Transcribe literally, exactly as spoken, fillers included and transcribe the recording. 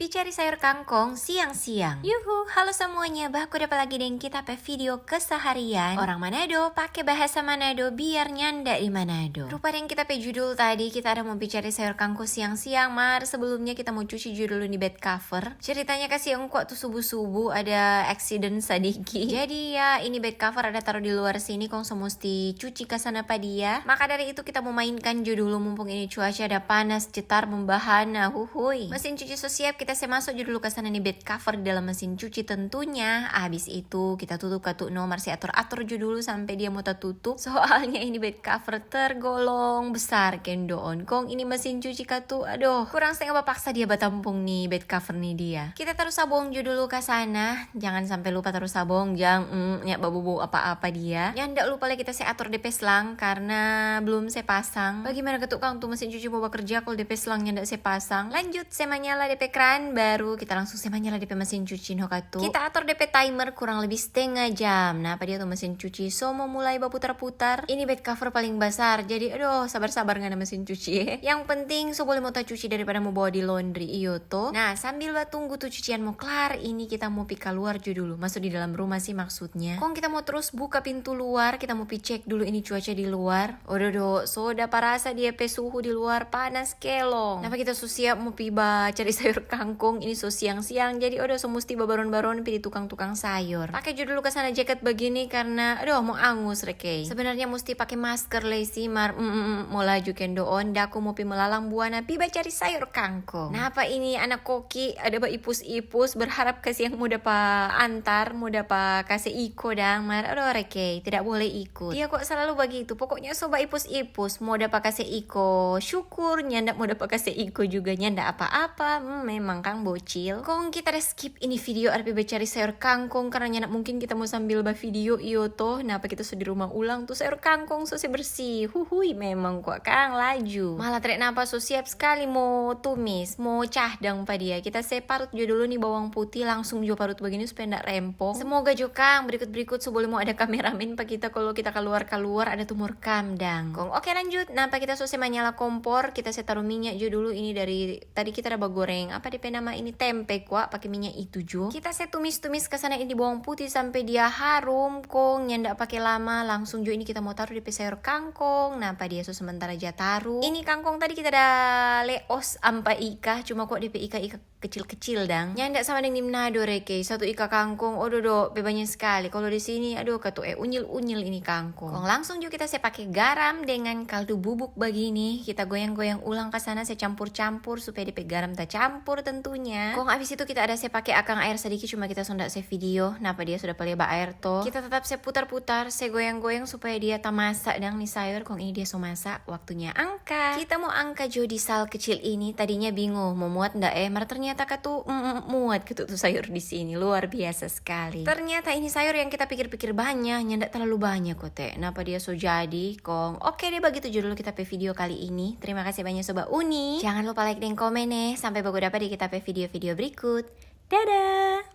Cari sayur kangkong siang-siang. Yuhu, halo semuanya, baku dapa lagi deng kita pe video keseharian orang Manado pake bahasa Manado biar nyanda di Manado. Rupa deng kita pe judul tadi, kita ada mo pi cari sayur kangkong siang-siang, mar sebelumnya kita mo cuci jo dulu ni bed cover. Ceritanya kasiang kwa tu subuh-subuh ada accident sadiki. Jadi ya, ini bed cover ada taru di luar sini, kong so musti cuci ka sana pa dia. Maka dari itu kita mo mainkan jo dulu mumpung ini cuaca ada panas, cetar, membahana, huhui. Mesin cuci so siap, kita se maso jo dulu ka sana ni bed cover di dalam mesin cuci tentunya. Abis itu kita tutup katu nomor, se ator-ator jo dulu sampe dia mo tatutup. Soalnya ini bed cover tergolong besar kendoon. Kong ini mesin cuci katu, adoh, kurang stenga bapaksa dia batampung ni bed cover ni dia. Kita taru sabong jo dulu ka sana. Jangan sampe lupa taru sabong, jang, mm, nya babobou apa-apa dia. Nyanda lupa lei kita se ator depe slang karena belum se pasang. Bagimana katu kang tu mesin cuci mo bakerja kalo depe slang nyanda se pasang? Lanjut, se manyala depe kran, baru kita langsung se manyala depe mesin cuci, no katu. Kita ator depe timer kurang lebih stenga jam. Nah, pa dia tu mesin cuci so mo mulai baputar-putar. Ini bed cover paling basar, jadi adoh, sabar-sabar ngana mesin cuci, eh. Yang penting so bole mo tacuci daripada mo bawa di laundry, iyo to. Nah, sambil batunggu tu cucian mo klar, ini kita mo pi kaluar jo dulu. Maso di dalam rumah sih maksudnya. Kong kita mo trus buka pintu luar, kita mo pi cek dulu ini cuaca di luar. Ododo, so dapa rasa dia pe suhu di luar panas kelong. Napa kita so siap mo pi ba cari sayur kangkong, ini so siang-siang, jadi odo so musti babaron-baron pi di tukang-tukang sayur. Pake jo dulu ka sana jaket bagini karena, adoh, mo angus, rekei. Sebenarnya musti pake masker lei sih, mar, mm, mm, mm, mo laju kendoon, daku mo pi melalang buana pi ba cari sayur kangkong. Napa ini anak koki ada ba ipus-ipus, berharap kasiang mo dapa antar, mo dapa kase iko dang, mar, adoh, rekei, tidak boleh ikut. Dia kok selalu bagitu, pokoknya so ba ipus-ipus, mo dapa kase iko syukur, nyanda mo dapa kase iko juga nyanda apa-apa. Hmm, memang kang bocil. Kong kita ada skip ini video, ada pi ba cari sayur kangkong karena nyanda mungkin kita mo sambil ba video, iyo toh. Napa kita so di rumah ulang tu sayur kangkong so se bersih. Huhui, memang kwa kang laju. Malah trek napa so siap skali mo tumis, mo cahdang pa dia. Kita se parut jo dulu ni bawang putih, langsung jo parut bagini supaya nda rempong. Semoga jo kang berikut-berikut so bole mo ada kameramen pa kita kalo kita kaluar-kaluar ada tu mo rekam dang. Kong oke lanjut, napa kita so se manyala kompor, kita se taru minya jo dulu. Ini dari tadi kita ada bagoreng, apa depe nama ini, tempe kwa, pake minya itu jo. Kita se tumis-tumis ka sana ini bawang putih sampe dia harum, kong nyanda pake lama, langsung jo ini kita mo taru depe sayur kangkong. Napa dia so sementara ja taru. Ini kangkong tadi kita ada leos ampa ika, cuma kwa depe ika-ika kecil-kecil dang. Nyanda sama deng di Manado, rekei. Satu ika kangkong, ododo, pe banya skali. Kalo di sini, adoh, katu, eh, unyil-unyil ini kangkong. Kong langsung jo kita se pake garam dengan kaldu bubuk bagini. Kita goyang-goyang ulang ka sana, se campur-campur supaya depe garam tacampur tentunya. Kong abis itu kita ada se pake akang aer sadiki, cuma kita so nda se video. Napa dia so dapa leba aer to. Kita tetap se putar-putar, se goyang-goyang supaya dia tamasa dang ni sayur. Kong ini dia so masa, waktunya angka. Kita mo angka jo di sal kecil ini, tadinya bingung mo muat nda eh, mar ternyata katu, mm, mm, muat katu tu sayur di sini, luar biasa skali. Ternyata ini sayur yang kita pikir-pikir banya, nyanda terlalu banya kote. Napa dia so jadi, kong. Oke deh, bagitu jo dulu kita pe video kali ini. Terima kasih banya Sobat Uni. Jangan lupa like deng komen eh. Sampe baku dapa di kita pe video-video berikut. Dadah!